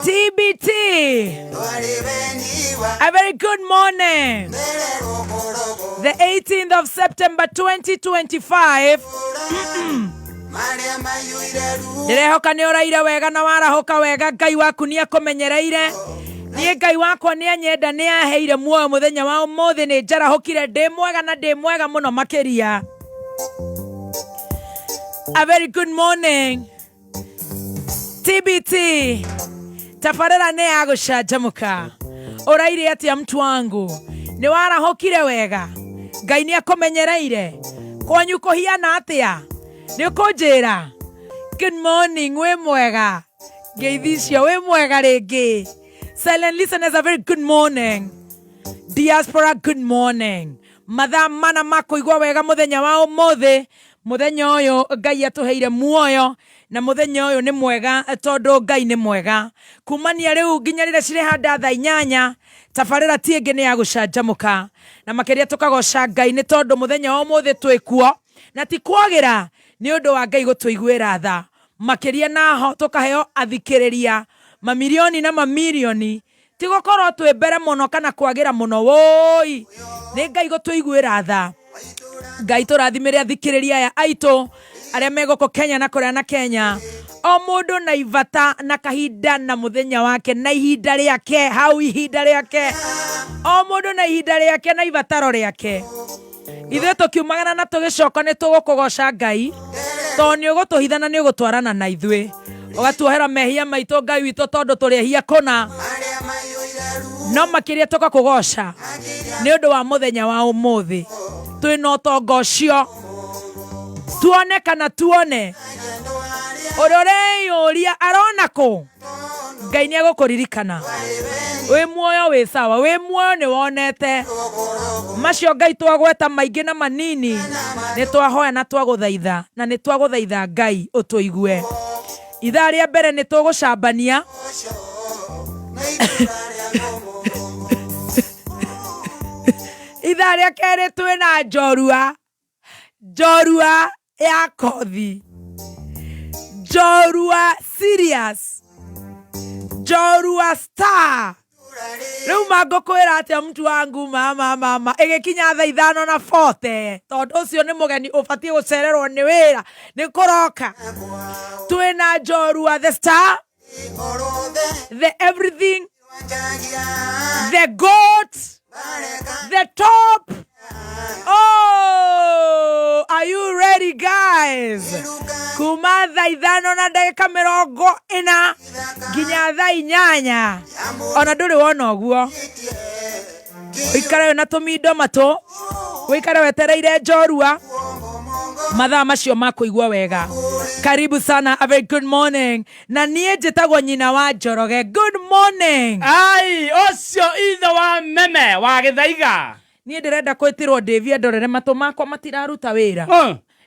TBT. A very good morning. The 18th of September 2025. Ndĩrehoka nĩ ũraire wega na warahũka wega. Ngai waku nĩ akũmenyereire. Niĩ Ngai wakwa nĩ anyenda, nĩ aheire muoyo mũthenya wa ũmũthĩ. Nĩ njarahũkire ndĩ mwega na ndĩ mwega mũno makĩria. A very good morning. TBT tabarĩra nĩ ya gũcanjamũka. Ũraire atĩa mtu wangu? Nĩ warahũkire wega? Ngai nĩ akũmenyereire? Kwanyu kũhiana atĩa? Nĩ ũkũnjĩra? Good morning, wĩ mwega? Ngeithi icio, wĩ mwega rĩngĩ? Silent listeners, a very good morning. Diaspora, good morning. Mathaa mana ma kũigua wega mũthenya wa ũmũthĩ. Mũthenya ũyũ Ngai atũheire muoyo, na mũthenya ũyũ nĩ mwega tondũ Ngai nĩ mwega. Kumania rĩu nginya rĩrĩa cirĩhanda thaa 8, tabarĩra ti ĩngĩ nĩ ya gũcanjamũka. Na makĩria tũkagoca Ngai nĩ tondũ mũthenya wa ũmũthĩ twĩkuo, na ti kwagĩra, nĩ ũndũ wa Ngai gũtũiguĩra tha. Makĩria naho tũkaheo athikĩrĩria mamirioni na mamirioni. Ti gũkorwo twĩ mbere mũno kana kwagĩra mũno, wũi, nĩ Ngai gũtũiguĩra tha. Ngai tũrathimĩre athikĩrĩria aya aitũ arĩa me gũkũ Kenya na kũrĩa na Kenya, o mũndũ na ibata na kahinda na mũthenya wake na ihinda rĩake, hau ihinda rĩake, o mũndũ na ihinda rĩake na ibataro rĩake. Ithuĩ tũkiumagara na tũgĩcoka nĩ tũgũkũgoca Ngai, tondũ nĩ ũgũtũhitha na nĩ ũgũtwarana na ithuĩ, ũgatuohera mehia maitũ Ngai witũ, tondũ tũrĩ ehia kũna. No makĩria tũgakũgoca nĩ ũndũ wa mũthenya wa ũmũthĩ, twĩna ũtonga ũcio, tuone kana tuone ũrĩa ũreyũria arona kũ. Ngai nĩ egũkũririkana. Wĩ muoyo, wĩ sawa, wĩ muoyo, nĩ wonete macio Ngai twagweta maingĩ na manini. Nĩ twahoya na twagũthaitha, na nĩ twagũthaitha Ngai ũtũigue. Ithaa rĩa mbere nĩ tũgũcambania. Ithaa rĩa kerĩ twĩna njorua, njorua ya kothi, njorua serious, njorua star. Rĩu mangũkwĩra atĩa mtu wangu? Mama mama, ĩgĩkinya thaa 5:40, tondũ ũcio nĩ mũgeni ũbatiĩ gũcererwo nĩ wĩra nĩ kũroka. Twĩna njorua the star, the everything, the goat, the top. Oh, are you ready, guys? Kuma thaa 5:40 nginya thaa 8, ona ndũrĩ wona ũguo. Ũikare wĩna tũmindo matũ, ũikare wetereire njorua mathaa macio ma kũigua wega. Karibu sana, a very good morning. Na niĩ njĩtagwo nyina wa Njoroge. Good morning. Ai, ũcio ithe wa meme wa Gĩthaiga. Niĩ ndĩrenda kwĩtĩrwo Ndĩvi andorere matũ makwa matiraruta wĩra.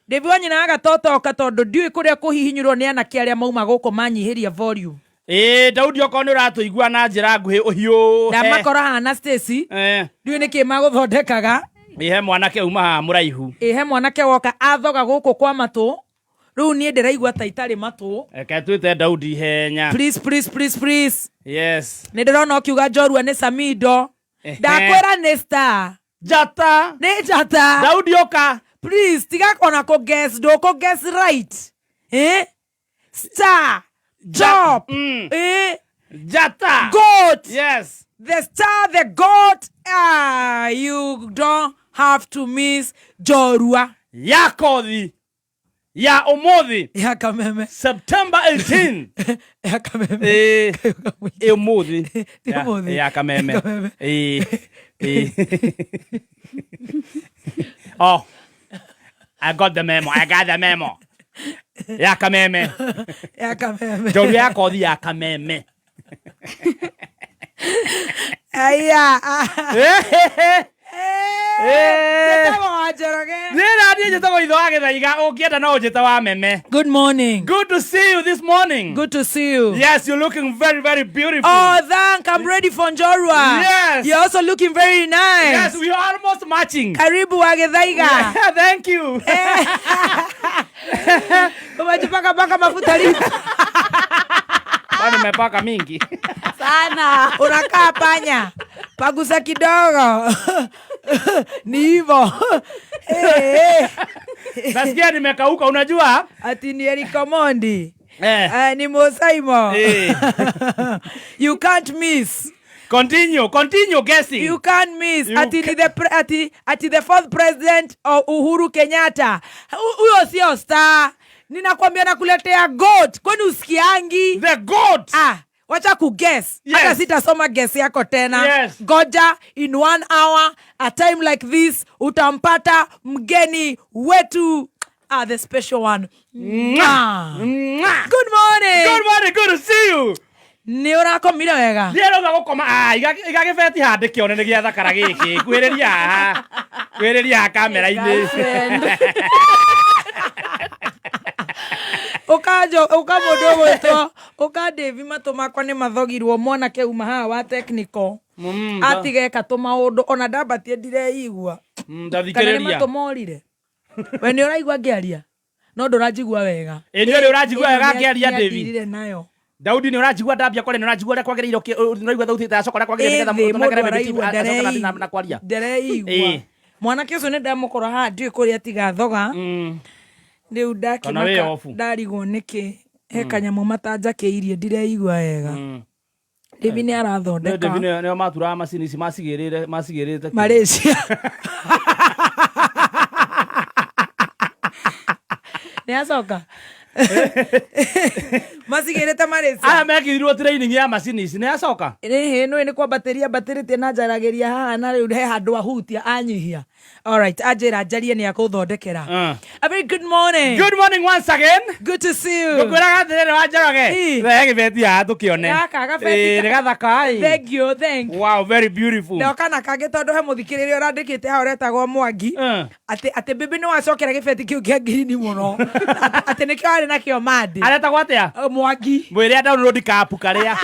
Ndĩvi wa nyina agatotoka, tondũ ndiũĩ kũrĩa kũhihinyũrwo nĩ anake arĩa mauma gũkũ manyihĩria volume. Ĩĩ, Daudi, okorwo nĩ ũratũigua na njĩra nguhĩ, ũhiũhe. Ndamakora hana Stacy. Ndiũĩ nĩkĩ magũthondekaga. Ĩhe mwanake uma haha mũraihu. Ĩhe mwanake woka athoga gũkũ kwa matũ. Rĩu niĩ ndĩraigua ta itarĩ matũ. Reke twĩte Daudi ihenya. Please, please, please, please. Yes. Nĩ ndĩrona ũkiuga njorua nĩ Samido. Ndakwĩra nĩ star. Njata. Nĩ njata. Daudi, ũka. Please, tiga ona kũ guess, ndũkũ guess right, eh? Star job. Eh? Njata. Goat. Yes. The star, the goat. Ah, you don't have to miss njorua ya kothi ya ũmũthĩ ya Kameme. September 18. Ya Kameme. Ĩ, ĩ ũmũthĩ. Ti ũmũthĩ. Ya Kameme. Kameme. Ĩ, ĩ. Oh, I got the memo. I got the memo. Ya Kameme. Ya Kameme. Njorua ya kothi ya Kameme. Aya. Eh. Njĩtagwo wa Njoroge. Niĩ naniĩ njĩtagwo ithe wa Gĩthaiga, ũngĩenda no ũnjĩte wa meme. Good morning. Good to see you this morning. Good to see you. Yes, you're looking very, very beautiful. Oh, thank. I'm ready for Njorua. Yes. You're also looking very nice. Yes, we are almost matching. Karibu wa Gĩthaiga. Yeah, thank you. Umejipaka paka mafuta lini? Kwani umepaka mingi? Sana. Unakaa panya, pagusa kidogo ni hivo. Hey, hey. Nasikia nimekauka, unajua? Ati ni Eric Omondi. Eh. Ni Mosaimo. Eh. You can't miss. Continue, continue guessing. You can't miss. You Ati ni the ati the fourth president of Uhuru Kenyatta. Huyo sio star. Ninakwambia nakuletea goat. Kwani usikiangi? The goat. Ah, wacha kuguess. Yes. Hata sitasoma guess yako tena. Yes. Goja in 1 hour, a time like this, utampata mgeni wetu. Ah, the special one. Mwah. Mwah. Good morning. Good morning, good to see you. Nĩ ũrakomire wega? Ndiĩ rauga gũkoma. Ah, iga gĩbeti haha ndĩkĩone nĩ gĩathakara gĩkĩ. Kuhĩrĩria haha. Kuhĩrĩria haha kamera-inĩ. Girlfriend. Ũkanjo ũka mũndũ ũgwĩtwo ũka Davy, matũ makwa nĩ mathogirwo mwanake uma haha wa technical. Atigeka tũmaũndũ ona ndambatie ndireigua. Kana nĩ Ndathikĩrĩria. matũ morire. We nĩ ũraigua ngĩaria? No ndũranjigua wega. Ĩ, nĩ ũrĩ ũranjigua wega Ĩno ngĩaria, Davy? nĩandirire nayo. Daudi, nĩ ũranjigua ndambia kwaria? Nĩ ũranjigua ũrĩa kwagĩrĩire? Ũraigua thauti ĩtacoka ũrĩa kwagĩrĩire nĩgetha Ĩthĩ, mũndũ mũndũ onekane araigua acoka na kwaria? ndereigua. Ĩ. Mwanake ũcio nĩ ndamũkora haha ndiũĩ kũrĩa atiga thoga. Rĩu Kana wĩ ndakĩmaka off. ndarigwo nĩkĩ he kanyamũ matanjakĩirie ndireigua wega. David nĩ Nĩ arathondeka. David nĩo maturaga macini ici macigĩrĩre macigĩrĩte kĩ? Malaysia. Nĩ acoka macigĩrĩte Malaysia. Aya mekĩrirwo training ya macini ici, nĩ acoka. Rĩhĩ nĩ kwambatĩria mbatĩrĩtie na njaragĩria haha na rĩu he handũ ahutia anyihia. Alright, anjĩra njarie nĩ akũthondekera. A very good morning. Good morning once again. Good to see you. Ngũkwĩraga atĩrĩrĩ wa Njoroge. Ĩ. Rehe gĩbeti haha tũkĩone. Gaka, gabeti Ĩ, nĩ gathaka ĩ. Thank you, thank you. Wow, very beautiful. Ndoka na kangĩ tondũ he mũthikĩrĩria ũrandĩkĩte haha ũretagwo Mwangi. Atĩ bibi nĩ wacokera gĩbeti kĩu kĩa ngirini mũno. Atĩ nĩkĩo arĩ nakĩo mandi. Aretagwo atĩa? Mwangi. Mwĩre download kapu karĩa.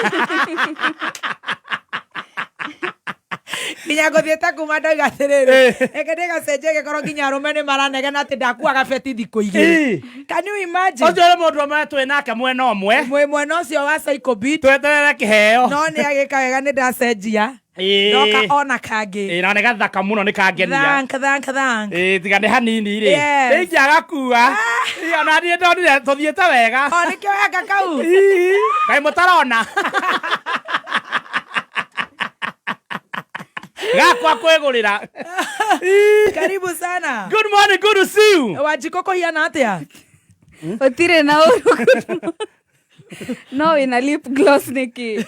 Nginya ngũthiĩte kuma ndoiga atĩrĩrĩ, reke ndĩgacenjie gĩkorwo nginya arũme nĩ maranegena atĩ ndakuaga beti thikũ igĩrĩ. Can you imagine? Ũcio nĩ mũndũ ũmwe twĩ nake mwena ũmwe. Mwĩ mwena ũcio wa Psycho Beat. Tweterere kĩheo. No nĩ agĩka wega nĩ ndacenjia. Ĩ. Ndoka ona kangĩ. Ĩ, na nĩ gathaka mũno, nĩ kangenia. Thank, thank, thank. Ĩ, tiga nĩ hanini rĩ. Yes. Ingĩagakua. Ĩ, ona niĩ ndonire tũthiĩte wega. O nĩkĩo yanga kau. Ĩ, kaĩ mũtarona gakwa kwĩgũrĩra. Karibu sana. Good morning, good to see you. Wanjikũ kũhiana atĩa? Gũtirĩ na ũru. No wĩna lip gloss nĩkĩ?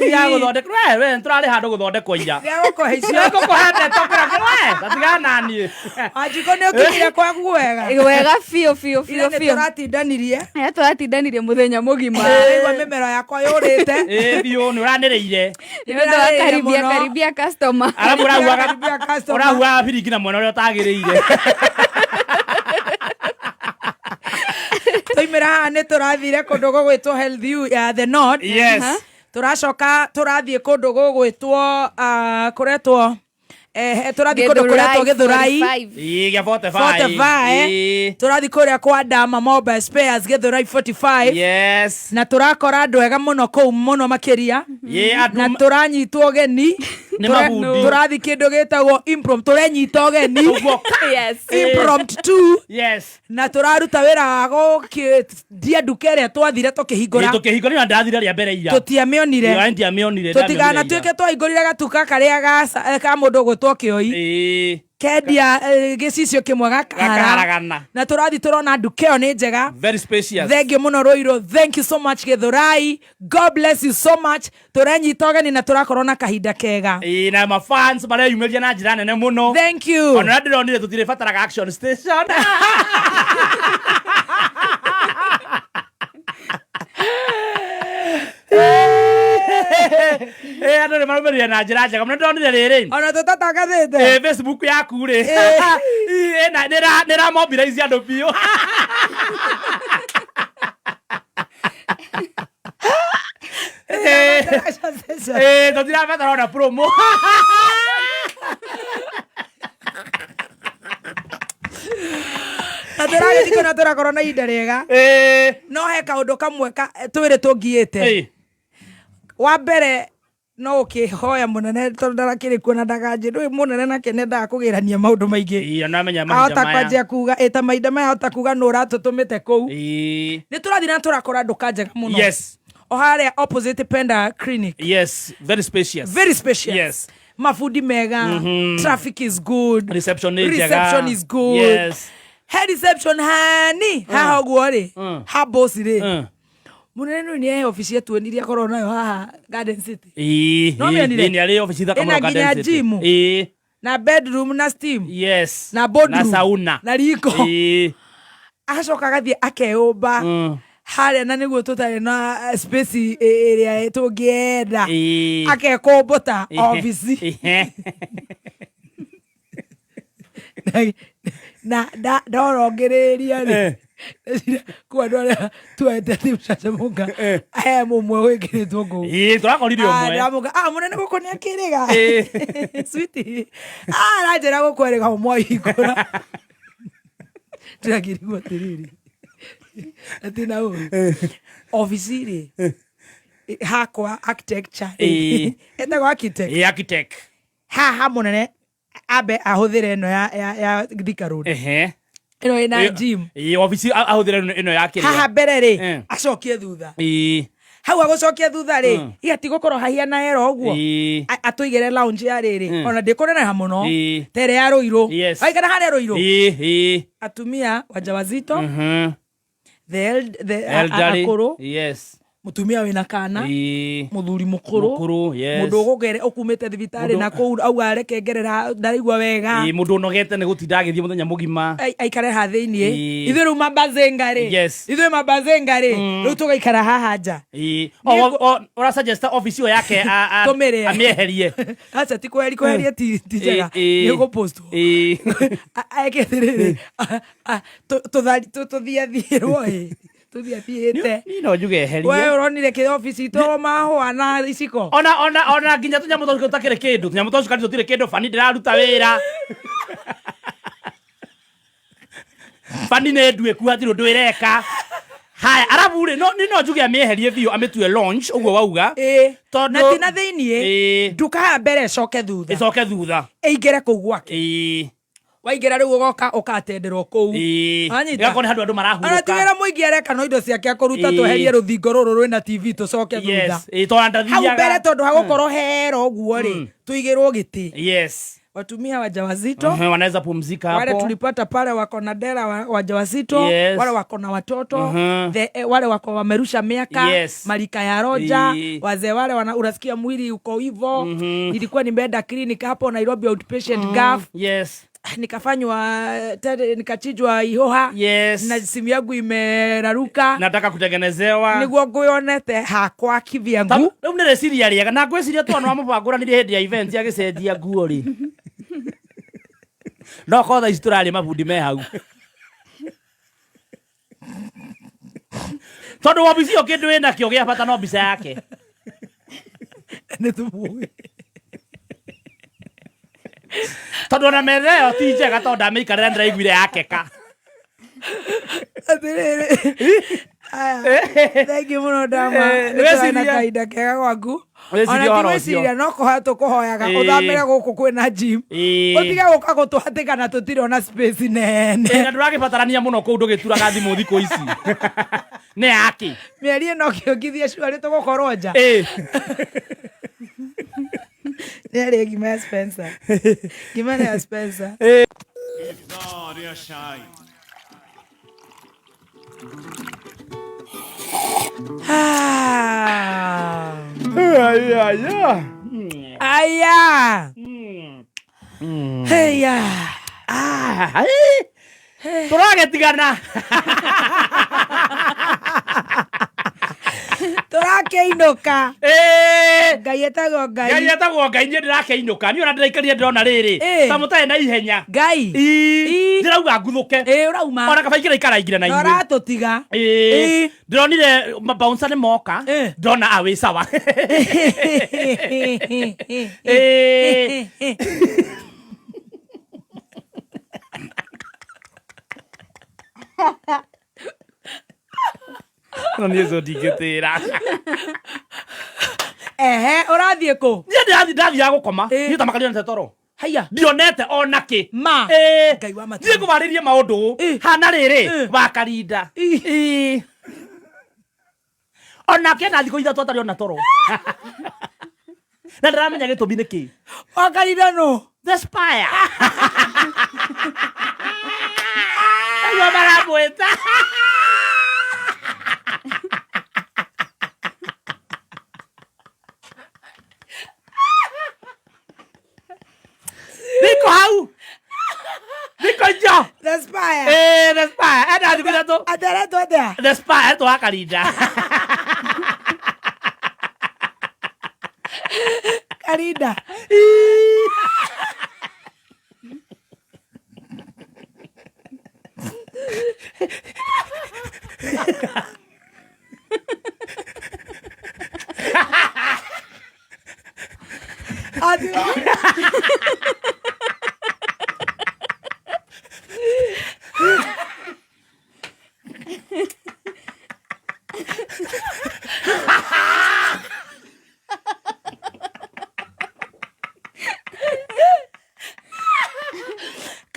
Ya gũthondekwo we tũrarĩ handũ gũthondekwo ira. Gĩa gũkũhaicia. Ngũkũhe ndeto kũrĩa we tatigana na niĩ. Wanjikũ nĩ ũkinyire kwaku wega? Wega biũ biũ Ira biũ nĩ biũ. tũratindanirie. Aya tũratindanirie mũthenya mũgima. Ndaigua mĩmero yakwa yũrĩte. Ĩ biũ, nĩ ũranĩrĩire. Nĩ ũndũ wa Nĩndĩrarĩire karibia mũno. karibia customer. Arabu ũrahuaga Karibia customer. ũrahuaga biringi na mwena ũrĩa ũtagĩrĩire. Twaimĩra haha nĩ tũrathire kũndũ gũgwĩtwo Health U ya The North. Yes. Tũracoka tũrathiĩ kũndũ gũgwĩtwo kũretwo tũrathiĩ kũndũ kũretwo Gĩthũrai 45. Ĩ, gĩa 45. 45. Ĩ. Tũrathiĩ kũrĩa kwa Dama Mobile Spares Gĩthũrai 45. Yes. Na tũrakora andũ ega mũno kũu mũno makĩria. Ĩ, Na andũ tũranyitwo ũgeni. Nĩ mabundi. Tũrathiĩ kĩndũ gĩtagwo impromptu, tũrenyita ũgeni. Ũguo. Yes. Impromptu. Yes. Na tũraruta wĩra wa gũkĩndia nduka ĩrĩa twathire tũkĩhingũra. Tũkĩhingũra ndathire rĩa mbere ira. Tũtiamĩonire. Ĩ, ndiamĩonire. Tũtikanatuĩke twahingũrire gatuka karĩa ka mũndũ ũgwĩtwo Kĩoi. Ĩ. Kendia gĩcicio kĩmwe gakaharagana. Gakaharagana. Na tũrathiĩ tũrona nduka ĩyo nĩ njega. Very spacious. Thank you mũno Rũirũ, thank you so much Gĩthũrai, God bless you so much. Tũrenyita ũgeni na tũrakorwo na kahinda kega. Ĩ, na mafans mareyumĩria na njĩra nene mũno. Thank you. Ona ũrĩa ndĩronire tũtirĩbataraga action station. Ĩ, andũ nĩ marũmĩrĩire na njĩra njega mũno. Ndĩronire rĩrĩ Ona tũtatangathĩte. Ĩ, Facebook yaku rĩ Ĩ, nĩ ĩra mobilize andũ biũ. Ĩ, tũtirabatara ona promo. Na tũragĩthiĩ na tũrakorwo na ihinda rĩega. Ĩ. No he kaũndũ kamwe twĩrĩ tũngiĩte. Ĩ. Wa mbere no ũkĩhoya mũnene tondũ ndarakĩrĩ kuo na ndakanjĩ ndũĩ mũnene nake nĩendaga kũgĩrania maũndũ maingĩ. Ĩĩ, namenya mahinda Ahota maya. kwanjia kuga ĩta mahinda maya ahota kuga nũ ũratũtũmĩte kũu. Ĩĩ. Nĩ tũrathiĩ na tũrakora nduka njega mũno. Yes. O harĩa opposite Penda Clinic. Yes, very spacious. Very spacious. Yes. Mabundi mega. Traffic is good. Reception nĩ njega. Reception is good. Yes. He reception hani haha ũguo rĩ ha boss rĩ Mũnene nĩ nĩ obici etuonirie akorwo nayo haha Garden City. Ĩĩ, No ĩĩ, mĩonire? ĩĩ, nĩ arĩ obici thaka Ĩna mũno nginya Garden City. gym. Ĩĩ. Na bedroom na steam. Yes. Na boardroom. Na sauna. Na riko. Ĩĩ. Agacoka agathiĩ akeyũmba harĩa na nĩguo tũtarĩ na space ĩrĩa tũngĩenda. Ĩĩ. Akekũmbũta obici. Ĩĩ. Na ndorongereria rĩ kũ andũ arĩa tuete timucanjamũka he mũmwe wĩkĩrĩtwo kũu. Ĩĩ, tũrakorire ũmwe. Ndamũka ah mũnene gũkũ nĩ akĩrĩga. Ĩĩ. Sweetie ah aranjĩra gũkũ erĩga ũmwe ahingũra ndĩrakĩrigwo atĩrĩrĩ atĩ na ũru obici rĩ hakwa architecture rĩ Ĩĩ. ĩtagwo architect. Ĩĩ, architect. Haha mũnene ambe ahũthĩre ĩno ya Thika Road. Ehe. Ĩno ĩna gym. Ĩĩ, obici ahũthĩre ĩno ya kĩrĩa. Haha mbere rĩ acokie thutha. Hau agũcokia thutha rĩ igati gũkorwo hahiana ero ũguo. Ĩĩ. Atũigĩre lounge ya rĩrĩ ona ndĩkũneneha mũno ta ĩrĩa ya Rũirũ. Yes. Waikara harĩa Rũirũ. Ĩĩ, ĩĩ. Atumia wajawazito, the Elderly. akũrũ, Yes. mũtumia wĩna kana, Ĩĩ. mũthuri mũkũrũ, Mũkũrũ, yes. mũndũ ũgũgere ũkumĩte thibitarĩ Mũndũ- na kũu auga reke ngerera ndaraigua wega. Ĩĩ, mũndũ ũnogete nĩ gũtinda agĩthiĩ mũthenya mũgima. Aikare ha thĩiniĩ. Ĩĩ. Ithuĩ rĩu mabazenga rĩ. Yes. Ithuĩ mabazenga rĩ rĩu tũgaikara haha nja. Ĩĩ. Nĩ Ũra suggest obici ĩyo yake Tũmĩrĩe. amĩeherie. Aca ti kweheri kweheria ti njega. Ĩĩ, Nĩ ũgũpostwo. Ĩĩ. Eke atĩrĩrĩ tũthiathiĩrwo ĩ tũthiathiĩte. Niĩ no njuge eherie. We ũronire kĩ obici itũ mahũa na iciko. Ona nginya tũnyamũ tũcio tũtakĩrĩ kĩndũ, tũnyamũ twa cukari tũtirĩ kĩndũ, bani ndĩraruta wĩra. Bani nĩ nduĩku hatirĩ ũndũ ĩreka. Haya, arabu rĩ, no niĩ no njuge amĩeherie biũ amĩtue launch ũguo wauga. Ĩĩ. Tondũ- Na ti na thĩiniĩ. Ĩĩ. Nduka haha mbere ĩcoke thutha. Ĩcoke thutha. Ĩingĩre kũu gwake. Ĩĩ. Waingĩra rĩu ũgoka ũkatenderwo kũu. Ĩĩ. Wanyita? Ĩgakorwo nĩ handũ andũ Ona marahurũka. tigĩra mũingĩ areka no indo ciake akũruta Ĩĩ. tweherie rũthingo rũrũ rwĩna TV tũcoke thutha. Yes. Ĩĩ, tondũ Hau ndathiaga. mbere tondũ hagũkorwo hero ũguo rĩ tũigĩrwo gĩtĩ. Yes. Watumia wajawazito Wanaweza pumzika wale hapo. tulipata pale wako na dera wajawazito Yes. wale wako na watoto wale wako wamerusha miaka Yes. marika ya roja Ii. wazee wale wana, unasikia mwili uko hivo. Nilikuwa nimeenda clinic hapo Nairobi outpatient GAF. Yes. Nikafanywa nikachinjwa ihoha. Yes. Na simu yangu imeraruka. Nataka kutengenezewa. Niguo nguyonete hakwa kivyangu. Rĩu nĩ rĩciria rĩega na ngwĩciria twana wamũbangũranirie hĩndĩ ya event agĩcenjia nguo rĩ no korwo thaa ici tũrarĩ mabundi me hau tondũ wabici ĩyo kĩndũ ĩnakĩo gĩa bata no mbica yake. Nĩ tũmũĩ. Tondũ ona metha ĩyo ti njega tondũ ndamĩikarĩra ndĩraiguire yakeka. Atĩrĩrĩ aya thank you mũno ndama. Eh, Nĩ tũrarĩ na weciria- kahinda kega gwaku. Weciria Ona ti ũhoro ũcio. gwĩciria no kũhoya tũkũhoyaga Ĩĩ. ũthamĩre gũkũ kwĩna gym. Ĩĩ. Ũtige gũka gũtũhatĩka na tũtirĩ ona space nene. Ĩ, na ndũragĩbatarania mũno kũu ndũgĩturaga thimũ thikũ ici nĩ yake. Mĩeri ĩno kĩongithia cuarĩ tũgũkorwo nja. Ĩ. Nĩ arĩ ngima ya Spencer. Ngima nĩ ya Spencer. Ah. Aya. Heya. Ah, ĩ. Tũragĩtigana. Tũrakĩinũka. Ĩ. Ngai etagwo Ngai. Ngai etagwo Ngai niĩ ndĩrakĩinũka niĩ ona ndĩraikarire ndĩrona rĩrĩ Ĩ. ta mũtarĩ na ihenya. Ngai. Ĩ. Ĩ. Ndĩrauga nguthũke. Ĩ ũrauma. Ona kaba ingĩraikara aingĩra na Na inyuĩ. ũratũtiga. Ĩ. Ĩ. Ndĩronire mabouncer nĩ moka. Ĩ. Ndona a wĩ sawa. Ĩ. No niĩ ũcio ndingĩtĩra. Ehe, ũrathiĩ kũ? Niĩ ndĩrathiĩ ndathiaga gũkoma. Ĩ. Niĩ tamakaria nete toro. Haiya. Ndionete ona kĩ. Ma. Ĩ. Ngai wa matu. Thiĩ ngũbarĩrie maũndũ. Ĩ. Hana rĩrĩ Ĩ. wa Karinda. Ĩ. Ĩ. Onake na thikũ 3 atarĩ ona toro. Na ndĩramenya gĩtũmi nĩ kĩ. Wa Karinda nũ? The Spire. Aiguo maramwĩta. Niko hau. Niko icio. The Spire. Eh, The Spire. Ena thikũ 3. Ateretwo atĩa? The Spire etwo wa Karinda. Karinda. Ati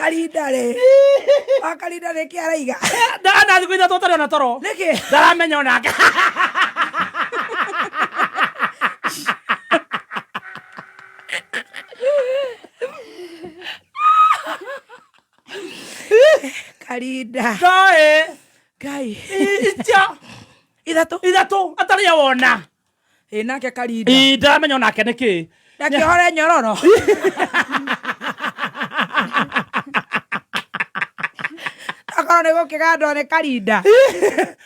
Karinda rĩ. Wa Karinda nĩkĩ araiga? Ena thikũ 3 atarĩ ona toro. Nĩkĩ? Ndaramenya onake. Karinda. Ndoĩ. Ngai. Icio. 3. 3 atarĩ wona. Ĩ nake Karinda. Ĩ, ndaramenya onake nĩkĩ. Ndakĩhore nyororo. Akorwo nĩ gũkĩgandwo nĩ Karinda.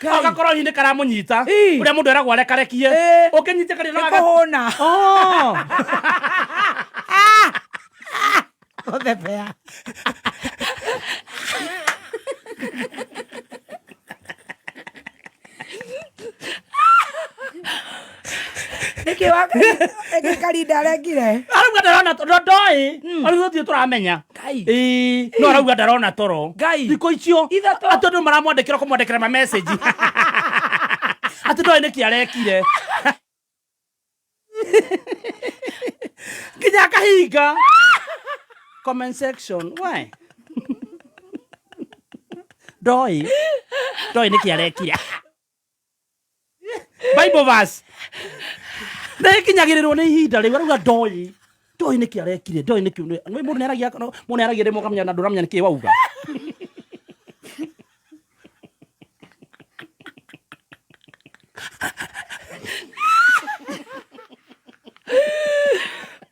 Ngai. Agakorwo hihi nĩ karamũnyita. Ĩ. Ũrĩa mũndũ eragwo arekarekie. Ĩ. Ũkĩnyitia Karinda Nĩ no aga- kũhũna. Oh. Gũthebea. Nĩkĩ wa nĩkĩ Karinda arekire? Arauga ndarona toro ndoĩ. Ona ithuĩ tũtirĩ tũramenya. Ngai. Ĩ, no arauga ndarona toro. Ngai. Thikũ icio. 3. Atĩ andũ maramwandĩkĩra kũmwandĩkĩra ma message. Atĩ ndoĩ nĩkĩ arekire. Nginya akahinga. Comment section. Why? Ndoĩ. Ndoĩ nĩkĩ arekire. Bible verse. Nĩkinyagĩrĩrwo nĩ ihinda rĩu arauga ndoĩ. Ndoĩ nĩkĩ arekire, ndoĩ nĩkĩ. Nĩ mũndũ nĩaragia, mũndũ nĩaragia rĩmwe ũkamenya na ndũramenya nĩkĩ wauga.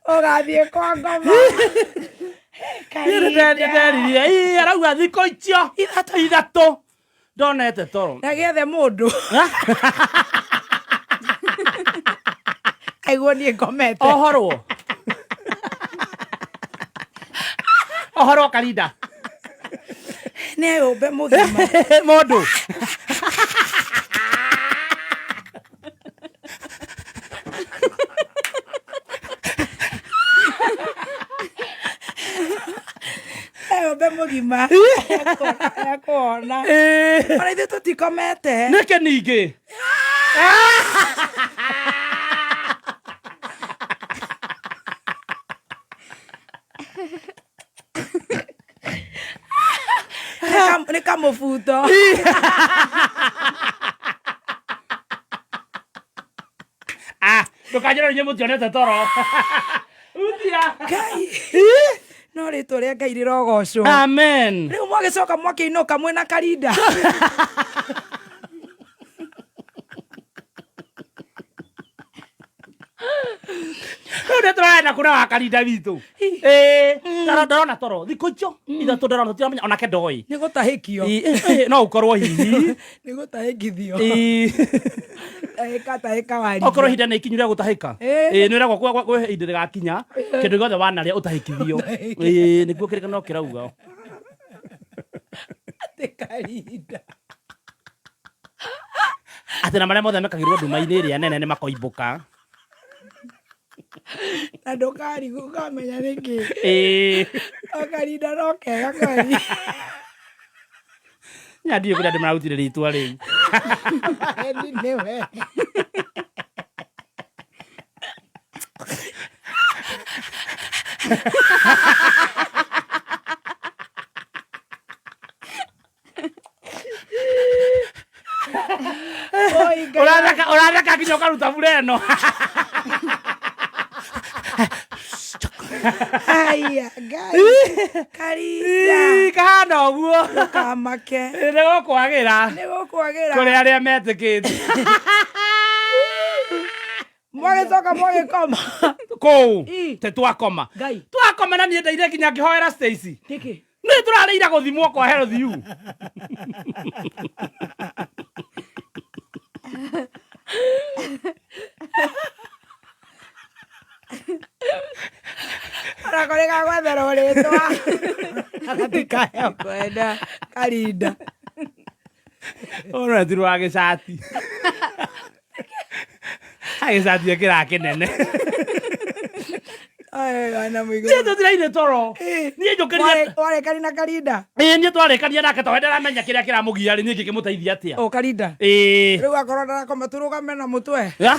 Ũgathiĩ kwa ngoma. Karinda. Nĩnderirie, ĩ, arauga thikũ icio 3 ndonete toro. Na gĩethe mũndũ. Aiguo niĩ ngomete. Ohorwo. Ohorwo Karinda. Nĩ eyũmbe mũgima. Mũndũ. Eyũmbe mũgima. Ekuona. Ona ithuĩ tũtikomete. Nĩkĩ ningĩ? Nĩ kamũbuto. Ah, ndũkanjĩre inyuĩ mũtionete toro. Uthia. Ngai. No rĩtwa rĩa Ngai rĩrogocwo. Amen. Rĩu mwagĩcoka mwakĩinũka mwĩna Karinda. Rĩu nĩ tũrarenda kũrĩa wa Karinda witũ. Ĩ, ndarona toro. Thikũ icio 3 ndarona tũtiramenya onake ndoĩ. Nĩ gũtahĩkio. Ĩ, ĩ, no ũkorwo hihi. Nĩ gũtahĩkithio. Ĩ. Tahĩka tahĩka warithia. Okorwo ihinda nĩ ikinyu rĩa gũtahĩka. Ĩ. Ĩ, nĩ ũragwo kwĩ ihinda rĩgakinya kĩndũ gĩothe wanarĩa ũtahĩkithio. Ĩ, nĩguo kĩrĩkanĩro kĩrauga. Atĩ Karinda. Atĩ na marĩa mothe mekagĩrwo nduma-inĩ ĩrĩa nene nĩ makoimbũka. Na ndũkarigwo ũkamenya nĩkĩ. Ĩ. O Karinda no kega kweri. Nya ndiũĩ kũrĩa andũ mararutire rĩtwa rĩu. Eni nĩwe. Oi, Ngai. Ũratheka ũratheka nginya ũkaruta bure ĩno. Aya, Ngai. Karinda. Ii, kahana ũguo. Ndũkamake. Nĩ gũkwagĩra. Nĩ gũkwagĩra. Kũrĩ arĩa metĩkĩtie. Mwagĩcoka mwagĩkoma. Kũu. Ii. Te twakoma. Ngai. Twakoma na niĩ ndaire nginya ngĩhoera Stacy. Nĩkĩ? Nĩ tũrarĩire gũthimwo kwa Health U. Onako nĩ gagwetherwo rĩtwa. Gatikahewa. Kwenda. Karinda. Ũretirwo wa gĩcati. Agĩcati ekĩraga kĩnene. Ai, wana mũigũ. Niĩ tũtiraire toro. Niĩ njũkĩrire. Warĩkani na Karinda. Ĩĩ niĩ twarĩkania nake tondũ ndaramenya kĩrĩa kĩramũgia rĩ niĩ ngĩkĩmũteithia atĩa. O Karinda. Ĩĩ. Rĩu akorwo ndarakoma tũrũgame na mũtwe. Ya.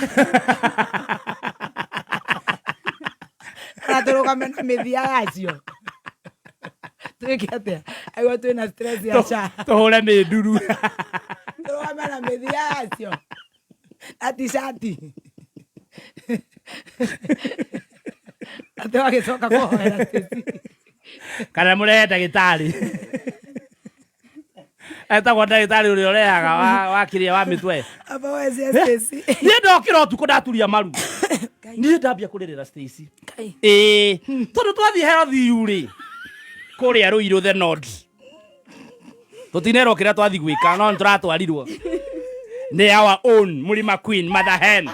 Kana tũrũgame na mĩthia yacio. Twĩke atĩa? Aigua twĩna stress ya SHA. Tũhũre mĩnduru. Tũrũgame na mĩthia yacio. Na t-shirt. Atĩ wagĩcoka kũhoera Stacy. Kana mũrehe ndagĩtarĩ. Etagwo ndagĩtarĩ ũrĩa ũrehaga wa kĩrĩa wa mĩtwe. Aba wezie Stacy. Niĩ ndokĩra ũtukũ ndaturia maru. Niĩ ndambia kũrĩrĩra Stacy. Ngai. Ĩĩ. Tondũ twathiĩ Health U rĩ kũrĩa Ruiru the North. Tũtinerwo kĩrĩa twathiĩ gwĩka no nĩtũratwarirwo. Nĩ our own Mũrima Queen Mother Hen.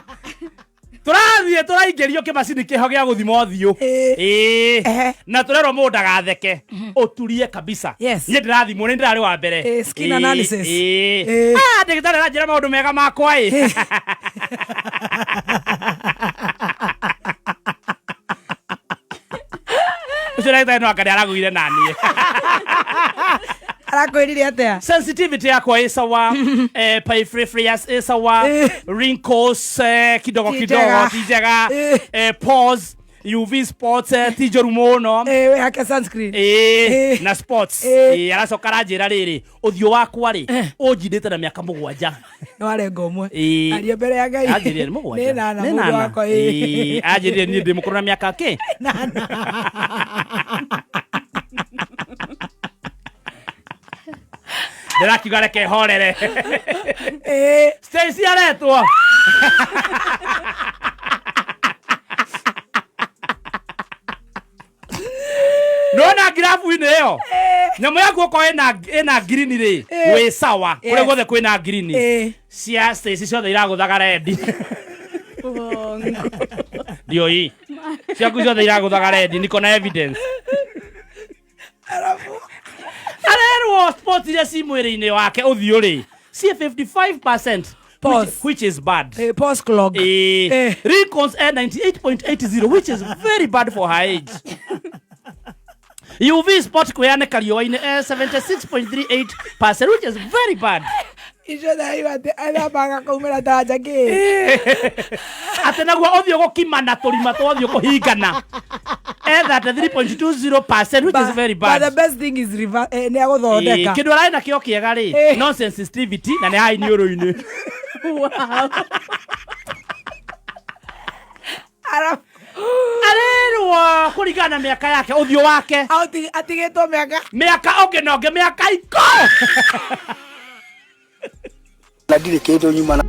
Tũrathiĩ tũraingĩrio kĩmacini kĩho gĩa gũthima ũthiũ. Ĩĩ. Ĩĩ. Ehe. Na tũrerwo mũndũ ndagatheke. Ũturie kabisa. Yes. Niĩ ndĩrathimwo nĩ ndĩrarĩ wa mbere. Ĩĩ, skin Ĩĩ, analysis. Ĩĩ. Ĩĩ. Ah, ndagĩtarĩ aranjĩra maũndũ mega makwa ĩ. Ũcio ndagĩtarĩ no anga nĩaragũire naniĩ. Arakwĩrire atĩa? Sensitivity yakwa ĩ sawa, pyrefrias ĩ sawa, Eh. wrinkles kidogo Ti kidogo njega. ti njega, Eh. pores, UV spots ti njũru mũno. Ĩĩ, wĩhake sunscreen. Ĩĩ, Eh. na spots. Eh. Ĩĩ, aracoka aranjĩra rĩrĩ ũthiũ wakwa rĩ ũnjindĩte na mĩaka mũgwanja. Nĩ warenga ũmwe. Ĩĩ. Aria mbere ya Ngai. Anjĩrire nĩ mũgwanja. Nĩ nana Nĩ mũndũ nana. wakwa. Ĩĩ. Ĩĩ, anjĩrire niĩ ndĩ mũkũrũ na mĩaka kĩ? Nana. Ndĩrakiuga reke horere. Ĩĩ. Stacy aretwo. Nona ngirabu-inĩ ĩyo nyamũ yaku okorwo ĩna ngirini rĩ Ĩĩ. wĩ sawa kũrĩa Yes. guothe kwĩna ngirini Ĩĩ. cia Stacy ciothe iragũthaga rendi Uongo. ndioi ciaku ciothe iragũthaga rendi niko na evidence Arabu. arerwo sports iria ci mwĩrĩ-inĩ wake ũthiũ rĩ ciĩ 55% Pause. which is bad. Eh, pause clog. Eh, Eh. Wrinkles at 98.80, which is very bad for her age. UV spot kwĩyanĩka riũa-inĩ 76.38%, which is very bad. Icio ndaiwa atĩ ethambaga kaumĩra ta njakĩ. Atĩ naguo ũthiũ gũkimana tũrima twa ũthiũ kũhingana 33.20%, which is very But the bad. best thing is nĩ agũthondeka. Kĩndũ ararĩ nakĩo kĩega rĩ Eh. no sensitivity na nĩ hai niũrũ-inĩ. Wow. Arabu Arerwo kũringana na mĩaka yake ũthiũ wake atigĩtwo mĩaka mĩaka ũngĩ na ũngĩ mĩaka ikũ Na ndirĩ kĩndũ nyuma na